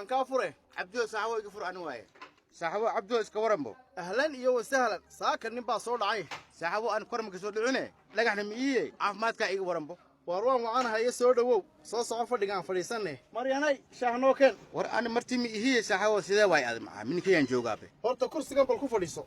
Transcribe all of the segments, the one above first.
Aan kaa fure. Cabdiyo, saaxibo, iga fur ani waaye. Saaxibo Cabdiyo, iska waranbo. Ahlan iyo wasahlan. Saaka nin baa soo dhacay. Saaxibo, aan kor maka soo dhicine, dhagaxna ma iiye, caafimaadkaa iga waranbo. Waar waan wacanahaye, soo dhowow, soo soco, fadhiga aan fadhiisanne. Maryanay, shaah noo keen. War ani marti ma ihiye, saaxibo, sidee waay adi maxaa minkayaan joogaabe? Horta kursigan bal ku fadhiiso.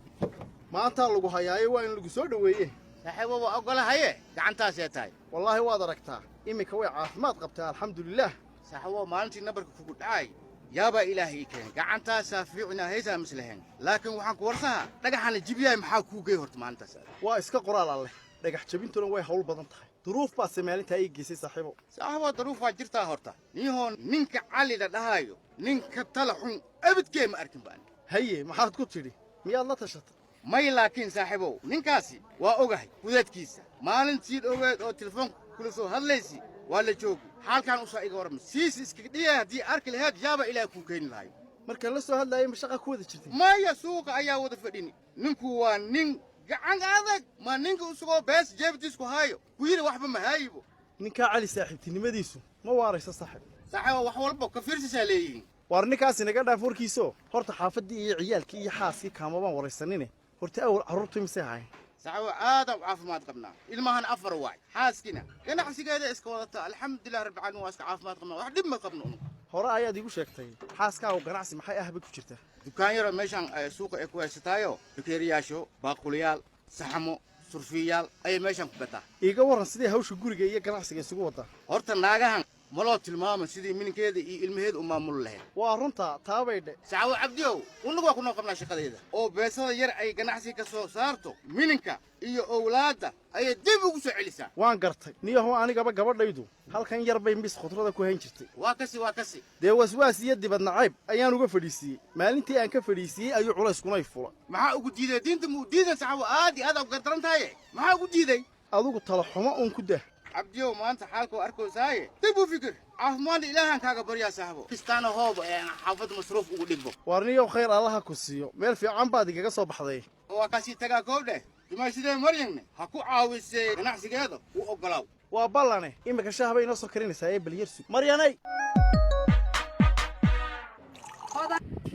Maantaa lagu hayaaye, waa in lagu soo dhoweeye. Saaxibo, waa ogolahaye, gacantaasee tahay. Wallaahi waad aragtaa, iminka way caafimaad qabtaa, alxamdulilaah. Saaxibo, maalintii nabarka kugu dhacay yaabaa Ilaahay ii keenay, gacantaasaa fiicnaa haysaa mislahayn, laakiin waxaan ku warsahaa dhagaxana jibiyaay maxaa kuu gey horta maalintaas? Waa iska qoraal Alleh, dhagax jabintuna way hawl badan tahay. Duruuf baase maalintaa ii geysay, saaxiibo. Saaxibo, daruuf waa jirtaa horta. Nihoo ninka Cali la dhahaayo, ninka tala xun abidkee ma arkin baan. Haye, maxaad ku tidhi? Miyaad la tashatay? May, laakiin saaxiibow, ninkaasi waa ogahay fudeedkiisa. Maalintii dhoweed oo telefoonka kula soo hadlaysi waa la joogi, xaalkan usaa iga warrama siisi iskaga dhiyay. Haddii arki laheed, yaaba Ilaah kuu keeni lahayo. Markaan la soo hadlaayay, ma shaqa ku wada jirtay? Maya, suuqa ayaa wada fadhini. Ninku waa nin gacan adag. Ma ninka isagoo bees jeebtiisku haayo ku yidhi waxba ma haayibo. Ninkaa Cali saaxiibtinimadiisu ma waarayso, saaxiib. Saaxiibo, wax walba ka fiirsisaa leeyihiin. Waar ninkaasi naga dhaaf warkiiso. Horta xaafaddii iyo ciyaalkii iyo xaaskii kaamabaan waraysanine. Horta awal carruurtu misay ahayn? Saaxiibo, aadaan u caafimaad qabnaa. Ilmahan afar waay, xaaskina ganacsigeeda iska wadata. Alxamdulilah rabbi caalamiin, waa iska caafimaad qabnaa, wax dhib ma qabno. Hore ayaad iigu sheegtay, xaaskaagu ganacsi maxay ah bay ku jirtaa? Dukaan yaroo meeshaan suuqa ay ku haysataayo, bakeeriyaasho, baaquliyaal, saxamo, surfiyaal ayay meeshaan ku gataa. Iiga warran, sidee hawsha guriga iyo ganacsiga isugu waddaa? Horta naagahan ma loo tilmaamo sidii minkeeda iyo ilmaheeda u maamuli lahayd. Waa runta, taabay dhe. Saaxibo Cabdiyow, unagu waa kunoo qabnaa shaqadeeda, oo beesada yar ay ganacsiga ka soo saarto mininka iyo owlaadda ayay dib ugu soo celisaa. Waan gartay. Niyahow, anigaba gabadhaydu halkan yar bay mis khudrada ku hayn jirtay. Waa kasi, waa kasi. Dee waswaas iyo dibad nacayb ayaan uga fadhiisiiyey. Maalintii aan ka fadhiisiiyey ayuu culayskunay fula. Maxaa ugu diiday? Diinta muu diidan? Saaxibo, aad iyo aad u gardaran tahaye, maxaa ugu diiday? Adigu tala xumo uun ku dah. Cabdiyow, maanta xaalkoo arkoysaaye, dib u fikir. Caafimaadna Ilaahan kaaga baryaa, saaxibo. Kistaana hooba ee aan xaafadda masruuf ugu dhigbo. Waar niyow, khayr Allaha ku siiyo, meel fiican baad igaga soo baxday. Waa kaasii tagaa koobdheh. Dumaashidee Maryamne ha ku caawisee, ganacsigeeda u oggolaaw. Waa ballane. Iminka shaah bay inoo soo karinaysaa ee balyarsu, Maryanay.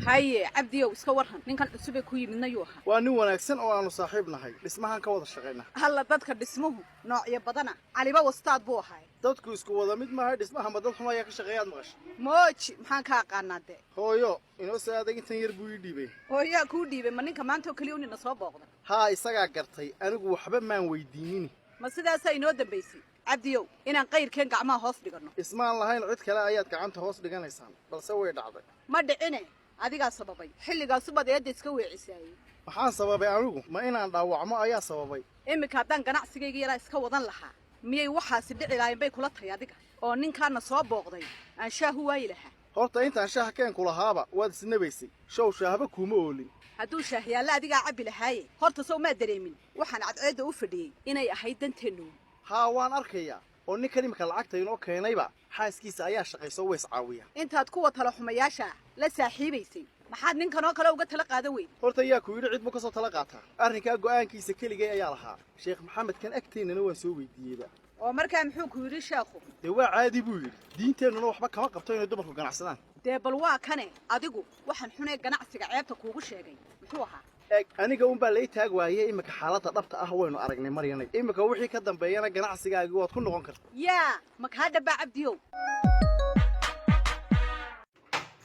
Haye Cabdiyow, iska warran, ninkan cusubee ku yimidna yuu ahaa? Waa nin wanaagsan oo aanu saaxiib nahay, dhismahan ka wada shaqayna. Halla, dadka dhismuhu noocyo badana, Caliba wastaad buu ahay. Dadku isku wada mid maaha. Dhismaha ma dad xun ayaa ka shaqeeyaad maqasha? Mooji, maxaan ka aqaanaa dee? Hooyo, inoo soo adeeg, intan yar buu ii dhiibay. Hooyaa kuu dhiibay? Ma ninka maanta oo keliya unina soo booqday? Haa, isagaa gartay, anigu waxba maan weydiinin. Ma sidaasaa inoo dambaysay, Cabdiyow, inaan qayrkeen gacmaha hoos dhiganno? Ismaan lahayn cid kale ayaad gacanta hoos dhiganaysaan, balse way dhacday. Ma dhicine, adigaa sababay. Xilligaasubaad eedda iska weecisaayey. Maxaan sababay anigu? Ma inaan dhaawacmo ayaa sababay? Iminka haddaan ganacsigayga yaraa iska wadan lahaa, miyay waxaasi dhici lahayn bay kula tahay adiga oo ninkaana soo booqday aan shaah u waayi lahaa? Horta intaan shaah keenku lahaaba waad isnabaysay, show shaahba kuuma oolin. Hadduu shaahyaalla adigaa cabbi lahaaye. Horta sow maa dareemin waxaan cadceedda u fadhiyey inay ahayd danteennu? Haa, waan arkayaa, oo ninkan iminka lacagta inoo keenayba xaaskiisa ayaa shaqayso, ways caawiya. Intaad kuwa tala xumayaasha la saaxiibaysay, maxaad ninkan oo kale uga tala qaadan weyd? Horta yaa ku yidhi cid buu ka soo tala qaataa? Arrinkaa go'aankiisa keligay ayaa lahaa. Sheekh Maxamedkan agteennana waan soo weydiiyeyba. Oo markaa muxuu ku yidhi sheekhu? Dee waa caadi buu yidhi, diinteennuna waxba kama qabto inay dumarku ganacsadaan. Dee bal waa kane, adigu waxaan xunee ganacsiga ceebta kuugu sheegay muxuu ahaa? Eg, aniga unbaa lay taag waayey. Iminka xaaladda dhabta ah waynu aragnay, Maryanay. Iminka wixii ka dambeeyana ganacsigaagii waad ku noqon karta. Yaa, ma kaa dhabbaa, Cabdiyow?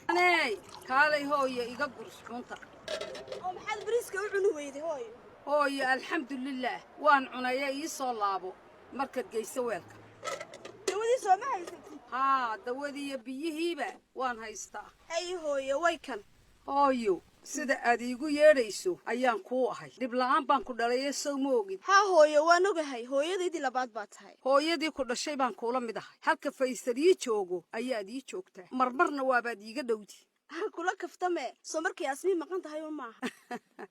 Aney, kaalay hooyo, iga gurus cunta. Oo maxaad bariiska u cuni weyday, hooyo? Hooyo, alxamdulilaah, waan cunaya. Ii soo laabo markaad geyso weelka. Dawadii sooma haysatid? Haa, dawadii iyo biyihiiba waan haystaa. Hay hooyo, way kan. Hooyo, sida aad iigu yeedhayso ayaan kuu ahay. Dhib la'aan baan ku dhalaye, sow ma ogid? Haa hooyo, waan ogahay, hooyadaydii labaad baa tahay. Hooyadii ku dhashay baan kuula mid ahay. Halka Faysal ii joogo ayaad ii joogtaa, marmarna waabaad iiga dhowdi. Kula kaftame, soo markay Asmii maqan tahay un maaha?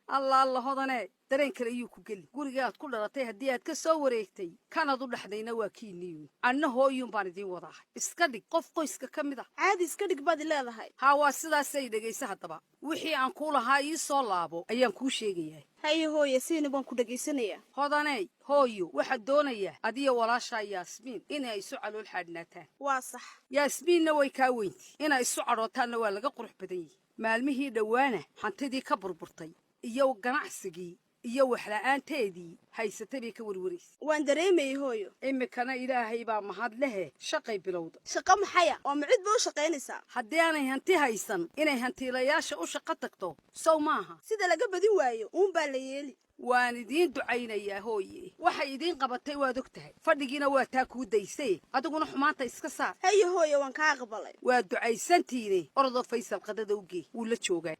Alla alla, Hodane. Dareen kale ayuu ku geli. Gurigaad ku dhalatay haddii aad ka soo wareegtay, kanaad u dhexdayna waa kiiniyuun. Anna hooyuun baan idiin wadaahay. Iska dhig qof qoyska ka mid ah. Caadi iska dhig baad i leedahay. Haa, waa sidaasay. Dhegaysa haddaba, wixii aan kuu lahaa ii soo laabo ayaan kuu sheegayaa. Haye hooye, siina baan ku dhegaysanayaa. Hodaney hooyo, waxaad doonayaa adiyo walaashaa Yaasmiin inay isu calool xaadhnaataan. Waa sax. Yaasmiinna way kaa weynti, inay isu cadhootaanna waa laga qurux badan yihi. Maalmihii dhowaana hantidii ka burburtay iyo ganacsigii iyo waxla'aanteedii haysatay bay ka warwaraysa. Waan dareemayey hooyo. Iminkana Ilaahay baa mahad lehe, shaqay bilowda. Shaqo maxaya oo ma cid ba u shaqaynaysaa? Haddii aanay hanti haysan, inay hantiilayaasha u shaqo tagto sow maaha? Sida laga badin waayo uunbaa la yeeli. Waan idiin ducaynayaa hooye. Waxay idiin qabatay waad og tahay, fadhigiina waa taa kuu daysay. Adiguna xumaanta iska saar. Haye hooye, waan kaa aqbalay. Waa ducaysantiine, orodoo Faysal qadada u gee, wuu la joogaa.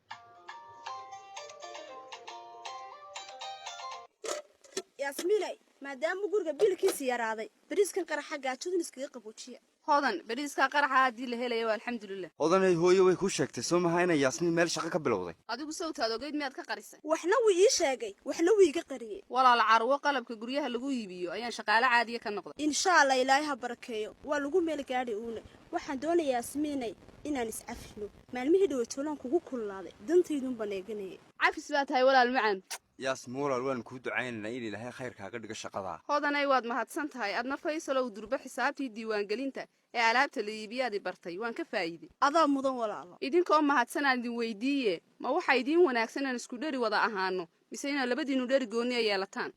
Yaasmiinay, maadaama guriga biilkiisa yaraaday, bariiskan qaraxa gaajadun iskaga qaboojiya. Hodan, bariiskaa qaraxa haddii la helaya waa alxamdulilah. Hodanay hooyo way kuu sheegtay soo maha inay Yaasmiin meel shaqo ka bilowday? Adigu sawtaad ogeyd miyaad ka qarisay? Waxna wuu ii sheegay, waxna wuu iga qariyey. Walaal, carwo qalabka guryaha lagu iibiyo ayaan shaqaale caadiya ka noqday. Insha Allah, Ilaahay ha barakeeyo, waa lagu meel gaadhi uune. Waxaan doonayaa Yaasmiinay inaan iscafino. Maalmihii dhawatoolaan kugu kululaaday, dantaydun baan eeganayay. Cafis baa tahay walaal macaan. Yaasmin walaal, waan kuu ducaynaynaa in Ilaahay khayrkaaga dhigo shaqadaa. Hodanay, waad mahadsan tahay. Adna Faysalow, durba xisaabtii diiwaangelinta ee alaabta la iibiyaadi bartay, waan ka faa'iiday. Adaa mudan walaalo. Idinkoo mahadsan, aan idin weydiiye, ma waxaa idiin wanaagsan inaan isku dheri wada ahaano mise inaad labadiinnu dheri goonni ay yeelataan?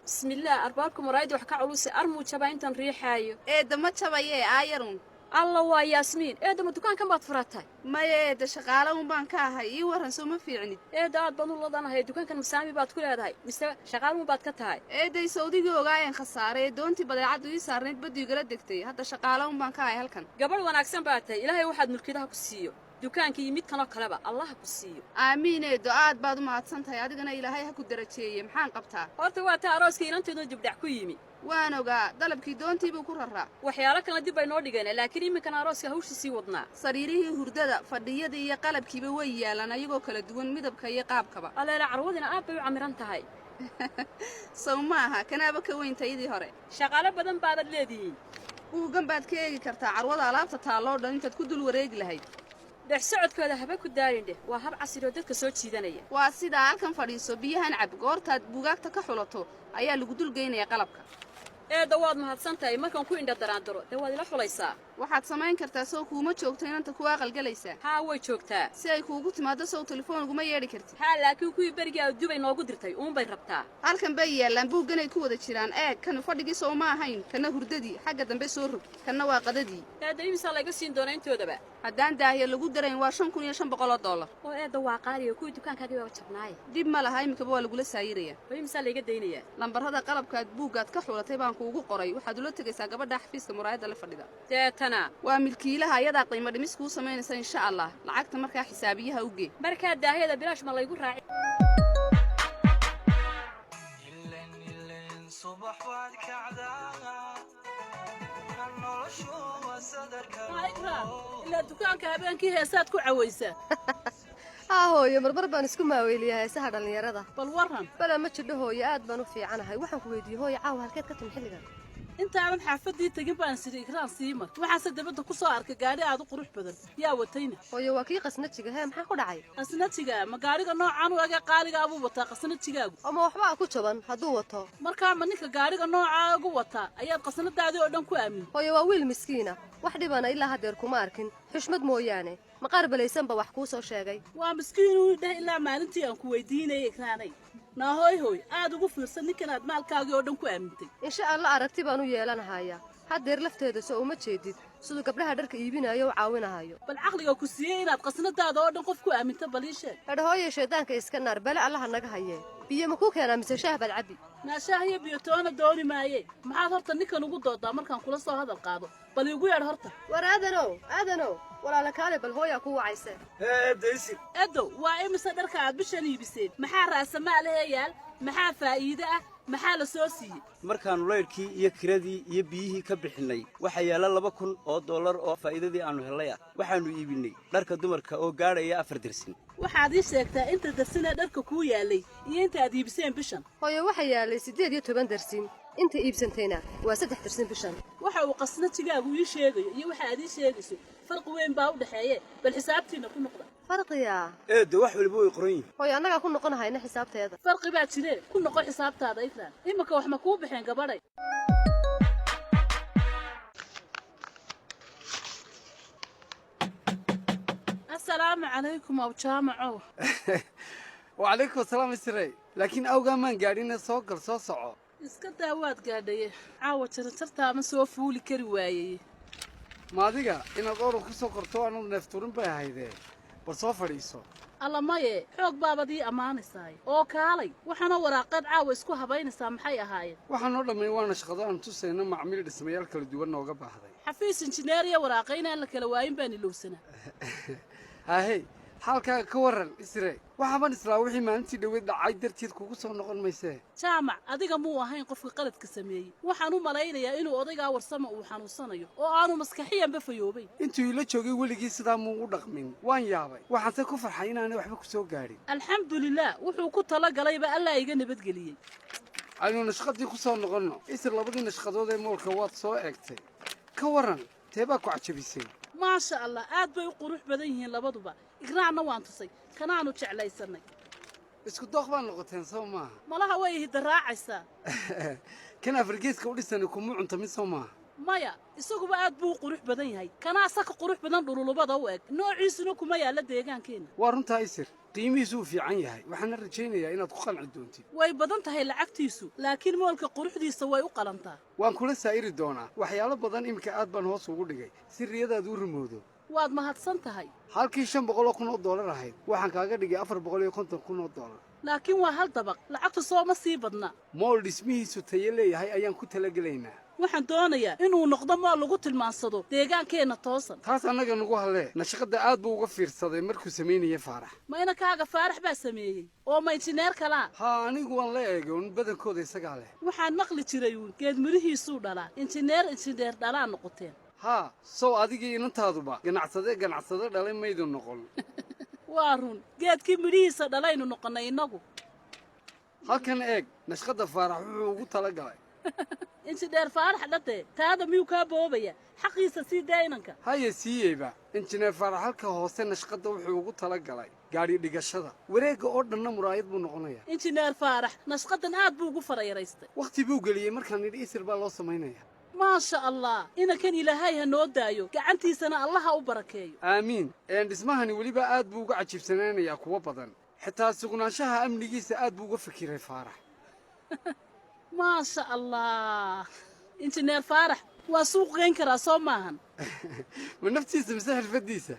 Bismillaah, arbaabka muraayadda wax ka culusi, armuu jabaa intaan riixaayo. Eedda, ma jabayee, aayarun. Alla, waa Yaasmiin! Eedda, ma dukaankan baad furatay? Maya eedda, shaqaale un baan ka ahay. Ii warran, soo ma fiicnid? Eedda, aad baan u ladanahay. Dukaankan masaami baad ku leedahay mise shaqaaluun baad ka tahay? Eedday, sawdigii ogaayeen khasaare ee doontii badeecaddu ii saarnayd baddu igala degtay. Hadda shaqaale un baan ka ahay halkan. Gabadh wanaagsan baad tahay. Ilaahay waxaad mulkidaha ku siiyo, dukaanka iyo midkanoo kaleba Allaha ku siiyo. Aamiin eeddo, aad baad u mahadsan tahay. Adigana Ilaahay ha ku darajeeye. Maxaan qabtaa? Horta waa taa arooska inanteedoo dibdhac ku yimi. Waan ogaa, dalabkii doontii buu ku raraa. Waxyaalo kalena dib bay noo dhigeen, laakiin iminkan arooska hawsha sii wadnaa. Sariirihii hurdada, fadhiyadii iyo qalabkiiba way yaalaan, ayagoo kala duwan midabka iyo qaabkaba. Aleela, carwadina aad bay u camiran tahay. Sow ma aha kanaaba ka weyn tayadii hore? Shaqaalo badan baabad leedihiin. Buuggan baad ka eegi kartaa carwada alaabta taalloo dhan intaad ku dul wareegi lahayd. Dhex socodkooda haba ku daalin dheh, waa hab casri oo dadka soo jiidanaya. Waa sidaa, halkan fadhiiso, biyahan cab. Goortaad buugaagta ka xulato ayaa lagu dul geynaya qalabka. Eedda, waad mahadsan tahay. Markaan ku indha daraandaro dee waad ila xulaysaa. Waxaad samayn kartaa, sow kuuma joogto inanta kuwa aqalgalaysaa? Haa, way joogtaa. Si ay kuugu timaaddo, sow telefoon uguma yeedhi kartid? Haa, laakiin kuwii berigii aad Dubay noogu dirtay uunbay rabtaa. Halkan bay yaallaan, buugganay ku wada jiraan. Eeg, kanu fadhigii sow ma ahayn? Kana hurdadii, xagga dambe soo rog. Kanna waa qadadii. Eedda, imisaa layga siin doonaa intoodaba? Haddaan daahiya lagu darayn, waa $5,500. Oo eedda, waa qaaliga, kuwii dukaankaagii baaba jabnaaye. Dhib ma laha, iminkaba waa lagula saayirayaa. Oo imisaa layga daynayaa? Lambarrada qalabkaad buuggaad ka xulatay baan kuugu qoray. Waxaad ula tegaysaa gabadha xafiiska muraayadda la fadhida. Deetana? Waa milkiilaha, ayadaa qiimo dhimis kuu samaynaysa insha Allah. Lacagta markaa xisaabiyaha u gee. Markaa daahiyada bilaash ma laygu raaci? Ilaa dukaanka habeenkii heesaad ku cawaysaa. Haa hooyo, marmar baan isku maaweeliyaa heesaha dhallinyarada. Bal warran. Balaa ma jidho hooyo, aad baan u fiicanahay. Waxaan ku weydiiyey hooyo, caawa halkeed ka timi xilligan? Intaanan xaafaddii tegin baan siri Ikraan sii mar. Waxaanse dabadda ku soo arkay gaadhi aad u qurux badan. Yaa watayna? Hooyo, waa kii qasnajiga. Hee, maxaa ku dhacay? Qasnajiga ma gaadhiga noocaan u ege qaaliga abuu wataa qasnajigaagu? Ama waxbaa ku jaban hadduu wato. Markaa ma ninka gaadhiga noocaa ugu wataa ayaad qasnadaadii oo dhan ku aamin? Hooyo, waa wiil miskiina, wax dhibana ilaa haddeer kuma arkin, xushmad mooyaane. Maqaar balaysanba wax kuu soo sheegay. Waa miskiinuu dheh ilaa maalintii aan ku weydiinayay Ikraanay. Naahoy hooy, aad ugu fiirsan ninkanaad maalkaagii oo dhan ku aamintay. Insha Allah, aragti baan u yeelanahayaa. Haddeer lafteeda soo uma jeedid siduu gabdhaha dharka iibinayo u caawinahayo? Bal caqliga ku siiyey inaad qasnadaada oo dhan qof ku aaminta, bal ii sheeg. Hedh hooye, shayddaanka iska naar, bale Allaha naga hayee. Biyo ma kuu keenaa mise shaah baad cabbi? Naashaah iyo biyotoona dooni maaye. Maxaad horta ninkan ugu doodaa markaan kula soo hadal qaado? Bal iigu yeedh horta. War Aadanow, Aadanow, walaala kaale, bal hooyaa kuu wacayse. Edow, waa imise dharka aad bishan iibiseen? Maxaa raasamaalahee yaal? Maxaa faa'iide ah? Maxaa la soo siiyey? Markaannu laydhkii iyo kiradii iyo biyihii ka bixinnay, waxaa yaalla $2,000 oo faa'iidadii aannu hellay ah. Waxaannu iibinnay dharka dumarka oo gaadhaya 4 dersin. Waxaad ii sheegtaa inta dersinee dharka kuu yaallay iyo inta aad iibiseen bishan. Hooyo, waxaa yaallay 18 dersin, inta iibsantayna waa 3 dersin bishan. Waxa uu qasnajigaagu ii sheegayo iyo waxa aad ii sheegayso farqi weyn baa u dhexeeye. Bal xisaabtiinna ku noqda. Farqiyaa? Eedda, wax waliba way qoran yihin. Hooyo, annagaa ku noqonahayna xisaabteeda. Farqi baa jiree, ku noqo xisaabtaada. Ikraan, iminka wax ma kuu baxeen, gabadhay? Asalaamu calaykum, aw Jaamacow. Wacalaykum asalaam, Isray. Laakiin awgaa maan gaadhine, soo gal, soo soco. Iska daa, waad gaadhaye. Caawa jaranjartaama soo fuuli kari waayey. Ma adiga inaad orod ku soo korto aanu neefturin bay ahaydee. Bal soo fadhiiso. Alla maye, xoog baabad ii ammaanaysaay oo kaalay. Waxaana waraaqeed caawa isku habaynaysaa maxay ahaayeen? Waxaan oo dhammayn waana shaqado aan tusayno macmiil dhismayaal kala duwan nooga baahday. Xafiis injineeriya waraaqa inaan la kala waayin baan ilowsanaa. Haahey, xaalkaaga ka warran, Isre? Waxaaban islaa wixii maalintii dhoweed dhacay darteed kugu soo noqon maysee. Jaamac, adiga muu ahayn qofka qaladka sameeyey. Waxaan u malaynayaa inuu odaygaa Warsama uu xanuunsanayo oo aanu maskaxiyanba fayoobay. Intuu ila joogay weligii sidaa muu u dhaqmin. Waan yaabay, waxaanse ku farxay inaanay waxba ku soo gaadhin. Alxamdulilaah, wuxuu ku talagalayba Allaa iga nabadgeliyey. Aynu nashqadii ku soo noqonno, Isir. Labadii nashqadood ee moolka waad soo eegtay, ka warran, tee baa ku cajabisay? Maasha Allah, aad bay u qurux badan yihiin labaduba. Igraacna waan tusay, kanaanu jeclaysannay. Isku dooq baa noqoteen, soo maaha? Malaha way hidaraacaysaa. Kan Afargeeska u dhisani kuma cuntamin, soo maaha? Maya, isaguba aad buu u qurux badan yahay. Kanaa saka qurux badan, dhululubada u eg, noociisuna kuma yaalla deegaankeenna. Waa runtaa, Isir. Qiimihiisu uu fiican yahay, waxaana rajaynayaa inaad ku qanci doontid. Way badan tahay lacagtiisu, laakiin moolka quruxdiisa way u qalantaa. Waan kula saa'iri doonaa waxyaalo badan. Iminka aad baan hoos ugu dhigay si riyadaadu u rumowdo. Waad mahadsan tahay. Halkii $500,000 ahayd waxaan kaaga dhigay $450,000. Laakiin waa hal dabaq, lacagtu sooma sii badna? Mool dhismihiisu tayo leeyahay ayaan ku talagelaynaa. Waxaan doonayaa inuu noqdo mool lagu tilmaansado deegaankeenna toosan. Taas annaga nagu hallee. Nashaqadda aad buu uga fiirsaday markuu samaynayay Faarax. Ma inankaaga Faarax baa sameeyey oo ma injineer kalaa? Haa, anigu waan la eegay un, badankooda isagaa leh. Waxaan maqli jiray uun geed midhihiisuu dhalaa. Injineer injineer dhalaa noqoteen. Haa, sow adigii inantaaduba ganacsade ganacsade dhalay maydu noqon? Waa run, geedkii midhihiisa dhalaynu noqonnay innagu. Halkan eeg, nashqadda Faarax wuxuu ugu talagalay. Injineer Faarax dhadee, taada miyuu kaa boobaya? Xaqiisa sii daa inanka. Haye, siiyeyba. Injineer Faarax halka hoose nashqadda wuxuu ugu talagalay gaadhi dhigashada. Wareegga oo dhanna muraayad buu noqonayaa. Injineer Faarax nashqadan aad buu ugu farayaraystay. Wakhti buu geliyey markaan nidhi Isir baa loo samaynaya. Maasha Allah, inankan Ilaahay ha noo daayo, gacantiisana Allaha u barakeeyo. Aamiin. Een dhismahani weliba aad buu uga cajiibsanaanayaa kuwo badan. Xitaa sugnaanshaha amnigiisa aad buu uga fikiray Faarax. Maasha Allah, injineer Faarax waa suuq geyn karaa, soo maahan? Ma naftiisa mise xirfaddiisa?